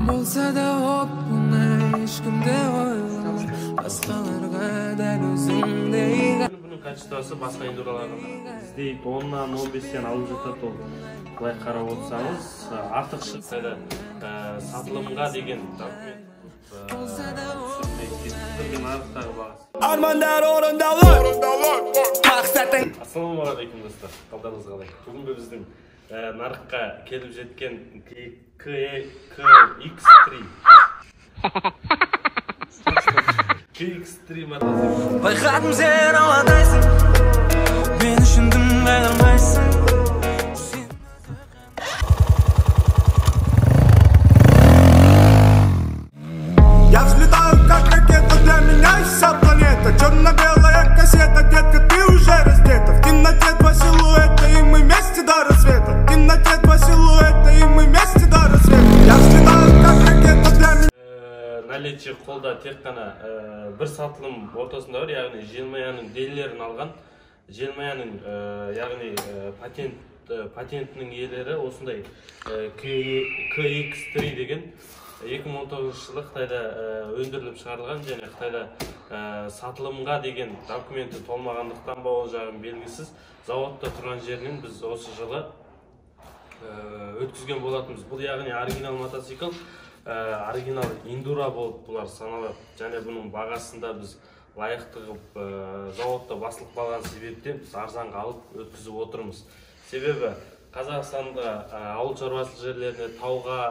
Болса да оп-оңай, ешкімді ойлама, басқаларға дәл өзіңдей. Бұның качествосы басқа эндуралардан іздейді, 10-нан 15-тен алып жатады ол. Былай қарап отырсаңыз, артық шықса да сатылымға деген документ түсірмей нарықтағы бағасы. Армандар орындалыр, мақсатың. Ассалаумағалейкум достар, қалдарыңыз қалай? Бүгінгі біздің нарыққа келіп жеткен KX3 мотоцикл. Байқадым, сен ауадайсың, мен үшін дым қайғырмайсың. Я взлетаю, как ракета, для меня вся планета черно-белая кассета, детка, ты уже раздета. В темноте два силуэта, и мы вместе до рассвета. В темноте два силуэта, и мы вместе до рассвета. Я взлетаю, как ракета, для меня. Наличие қолда тек қана бір сатылым ортасында бар, яғни Желмаяның дилерін алған, Желмаяның яғни патентінің иелері осындай KX3 деген 2019 жылы Қытайда өндіріліп шығарылған және Қытайда сатылымға деген документі толмағандықтан ба, ол жағын белгісіз, зауытта тұрған жерінен біз осы жылы өткізген болатынбыз. Бұл яғни оригинал мотоцикл, оригинал эндуро болып бұлар саналады. Және бұның бағасында біз лайықты қылып зауытта басылып қалған себептен біз арзанға алып өткізіп отырмыз. Себебі Қазақстанда ауыл шаруашылық жерлеріне, тауға,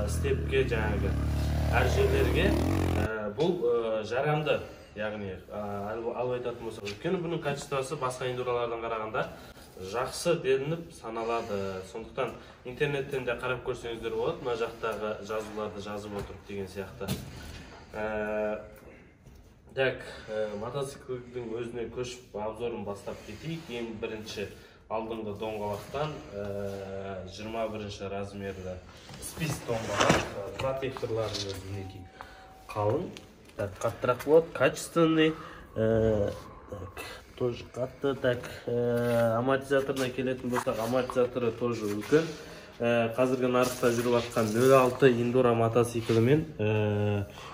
степке, жаңағы әр жерлерге бұл жарамды, яғни алып айтатын болсақ, өйткені бұның качествосы басқа эндуралардан қарағанда жақсы делініп саналады. Сондықтан интернеттен де қарап көрсеңіздер болады, мына жақтағы жазуларды жазып отырып деген сияқты. Так, мотоциклдің өзіне көшіп обзорын бастап кетейік. Ең бірінші алдыңғы доңғалақтан 21 размерлі спис доңғалақ, протекторларының өзі мінекей қалың, так, қаттырақ болады, качественный, так, тоже қатты. Так, амортизаторына келетін болсақ, амортизаторы тоже үлкен. Қазіргі нарықта жүріп жатқан 0.6 эндуро мотоциклімен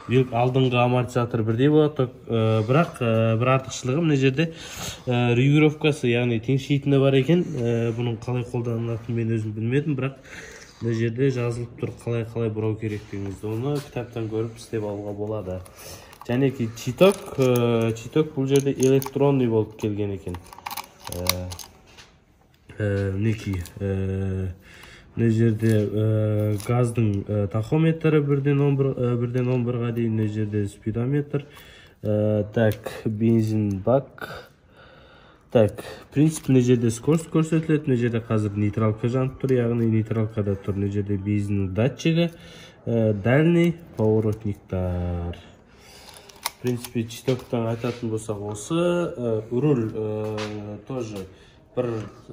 алдыңғы амортизатор бірдей болады, бірақ бір артықшылығы мына жерде регулировкасы, яғни теңшейтіні бар екен. Бұның қалай қолданылатынын мен өзім білмедім, бірақ мына жерде жазылып тұр қалай бұрау керектігіңізді, оны кітаптан көріп істеп алуға болады. Жәнеки читок бұл жерде электронный болып келген екен. Мінекей, мына жерде газдың тахометрі бірден он бірға дейін, мына жерде спидометр, так, бензин бак. Так, в принципе, мына жерде скорость көрсетіледі, мына жерде қазір нейтралка жанып тұр, яғни нейтралкада тұр, мына жерде бензиннің датчигі, дальний поворотниктар. В принципе, читоктан айтатын болсақ осы, руль тоже бір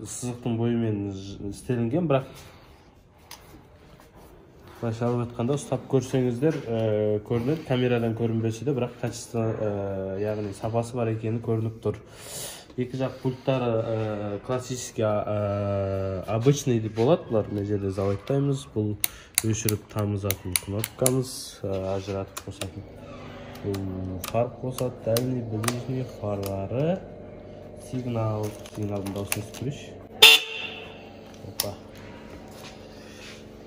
сызықтың бойымен істелінген, бірақ былайша алып айтқанда ұстап көрсеңіздер, көрінеді, камерадан көрінбесе де, бірақ качество, яғни сапасы бар екені көрініп тұр. Екі жақ пульттары классический, обычный деп болады бұлар. Мына жерде заводтаймыз, бұл өшіріп тамызатын кнопкамыз, ажыратып қосатын. Бұл фар қосады, дальний, ближний фарлары, сигнал, сигналдың дауысын естіп көрейікші. Опа.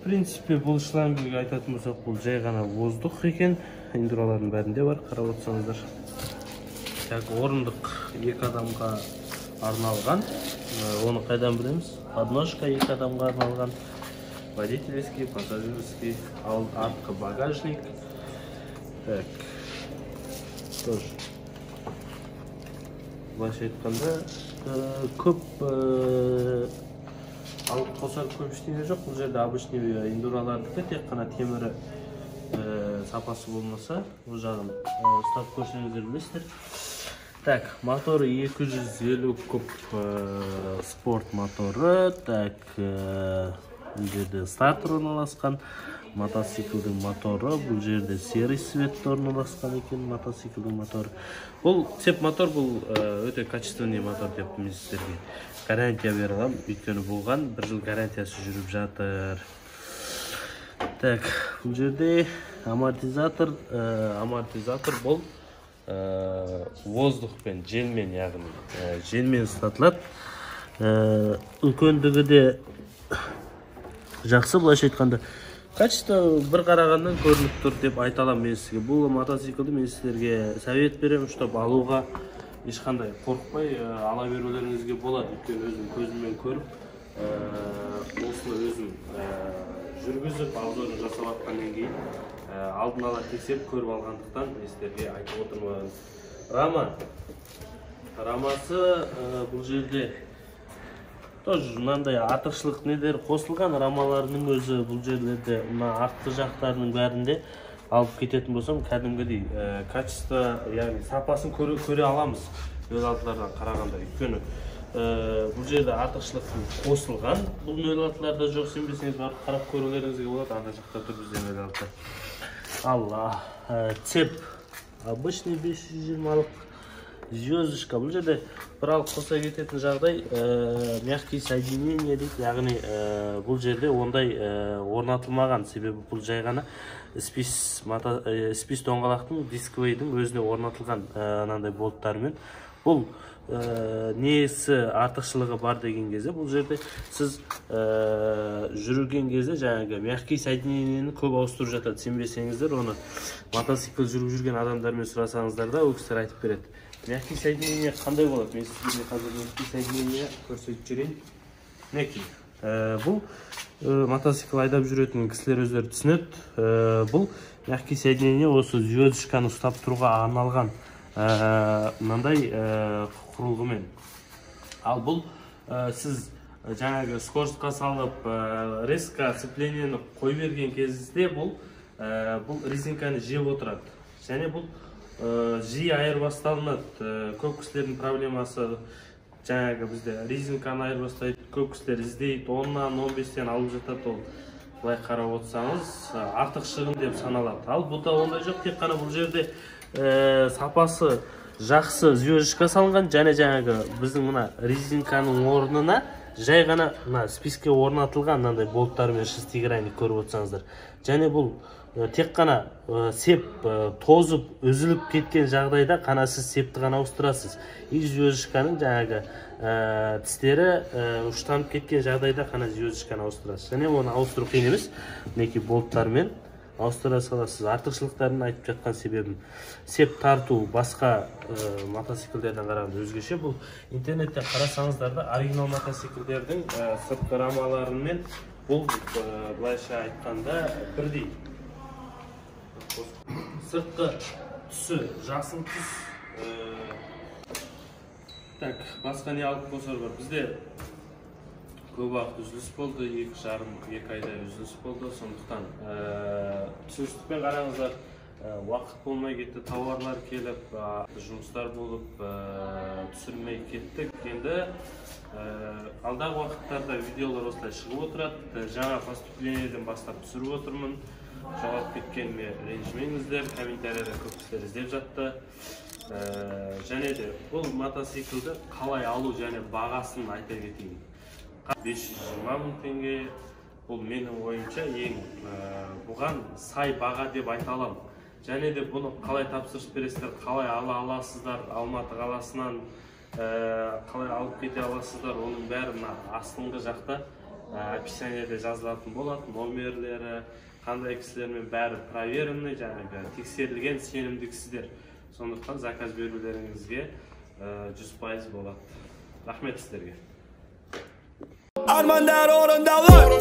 В принципе, бұл шлангіге айтатын болсақ, бұл жай ғана воздух екен. Эндуралардың бәрінде бар, қарап отырсаңыздар. Так, орындық екі адамға арналған. Оны қайдан білеміз? Подножка екі адамға арналған. Водительский, пассажирский, артқы багажник. Так, тоже. Былайша айтқанда, көп алып қосар көп ештеңе жоқ. Бұл жерде обычный эндуралардікі, тек қана темірі сапасы болмаса, ол жағын ұстап көрсеңіздер білесіздер. Так, моторы 250 куб, спорт моторы. Так, бұл жерде стартер орналасқан, мотоциклдің моторы, бұл жерде серый цветте орналасқан екен мотоциклдің моторы. Бұл цеп мотор, бұл өте качественный мотор деп мен сіздерге гарантия бере аламын, өйткені бұған бір жыл гарантиясы жүріп жатыр. Так, бұл жерде амортизатор, амортизатор бұл воздухпен, желмен, яғни желмен ұстатылады. Үлкендігі де жақсы, былайша айтқанда. Качество бір қарағаннан көрініп тұр деп айта аламын мен сізге. Бұл мотоциклді мен сіздерге совет беремін, чтобы алуға ешқандай қорықпай ала берулеріңізге болады. Өйткені өзім көзіммен көріп, осыны өзім жүргізіп, обзорын жасап жатқаннан кейін алдын ала тексеріп көріп алғандықтан мен сіздерге айтып отырмын. Рамасы бұл жерде тоже мынандай артықшылық нелер қосылған. Рамаларының өзі бұл жерлерде, мына артқы жақтарының бәрінде алып кететін болсам, кәдімгідей качество, яғни сапасын көре аламыз 06-лардан қарағанда. Өйткені бұл жерде артықшылық қосылған, бұл 06-ларда жоқ. Сенбесеңіз, барып қарап көрулеріңізге болады, ана жақта тұр бізде 06. Ал цепь обычный 520-лық, звездочка. Бұл жерде бір алып қоса кететін жағдай, мягкий соединение дейді, яғни бұл жерде ондай орнатылмаған, себебі бұл жай ғана спис доңғалақтың, дисковыйдың өзіне орнатылған мынандай болттармен. Бұл несі артықшылығы бар деген кезде, бұл жерде сіз жүрген кезде жаңағы мягкий соединениені көп ауыстырып жатады. Сенбесеңіздер, оны мотоцикл жүріп жүрген адамдармен сұрасаңыздар да, ол кісілер айтып береді. Мягкий соединение қандай болады? Мен сіздерге қазір мягкий соединение көрсетіп жіберейін. Мінекей, бұл мотоцикл айдап жүретін кісілер өздері түсінеді. Бұл мягкий соединение осы звездочканы ұстап тұруға арналған мынандай құрылғымен. Ал бұл сіз жаңағы скоростьқа салып, резко сцеплениені қой берген кезде бұл резинканы жеп отырады. Және бұл жиі айырбасталынады. Көп кісілердің проблемасы жаңағы бізде резинканы айырбастайды, көп кісілер іздейді, 10-нан, 15-тен алып жатады. Ол былай қарап отырсаңыз, артық шығын деп саналады. Ал бұнда ондай жоқ, тек қана бұл жерде сапасы жақсы звездочка салынған және жаңағы біздің мына резинканың орнына жай ғана мына списке орнатылған мынандай болттармен шестигранник, көріп отырсаңыздар. Және бұл тек қана сеп тозып, үзіліп кеткен жағдайда қана сіз септі ғана ауыстырасыз. И звездочканың жаңағы тістері ұштанып кеткен жағдайда қана звездочканы ауыстырасыз. Және оны ауыстыру қиын емес, мінекей болттармен ауыстыра саласыз. Артықшылықтарын айтып жатқан себебім, сеп тарту басқа мотоциклдерден қарағанда өзгеше. Бұл интернеттен қарасаңыздар да, оригинал мотоциклдердің сыртқы рамаларымен бұл былайша айтқанда бірдей. Сыртқы түсі жасыл түс. Так, басқа не алып қосар бар? Бізде көп уақыт үзіліс болды, 2,5, 2 айдай үзіліс болды, сондықтан түсіністікпен қараңыздар. Уақыт болмай кетті, тауарлар келіп, жұмыстар болып, түсірмей кеттік. Енді алдағы уақыттарда видеолар осылай шығып отырады. Жаңа поступлениеден бастап түсіріп отырмын. Жоғалып кеткеніме ренжімеңіздер, комментарияда көп кісілер іздеп жатты. Және де бұл мотоциклді қалай алу және бағасын айта кетейін. 520 мың теңге. Бұл менің ойымша ең бұған сай баға деп айта аламын. Және де бұны қалай тапсырыс бересіздер, қалай ала аласыздар, Алматы қаласынан қалай алып кете аласыздар, оның бәрі мына астыңғы жақта описаниеде жазылатын болады. Номерлері қандай кісілермен, бәрі проверенный, жаңағы тексерілген сенімді кісілер. Сондықтан заказ берулеріңізге 100% болады. Рахмет сіздерге. Армандар орындалар,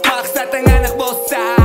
мақсатың анық болса.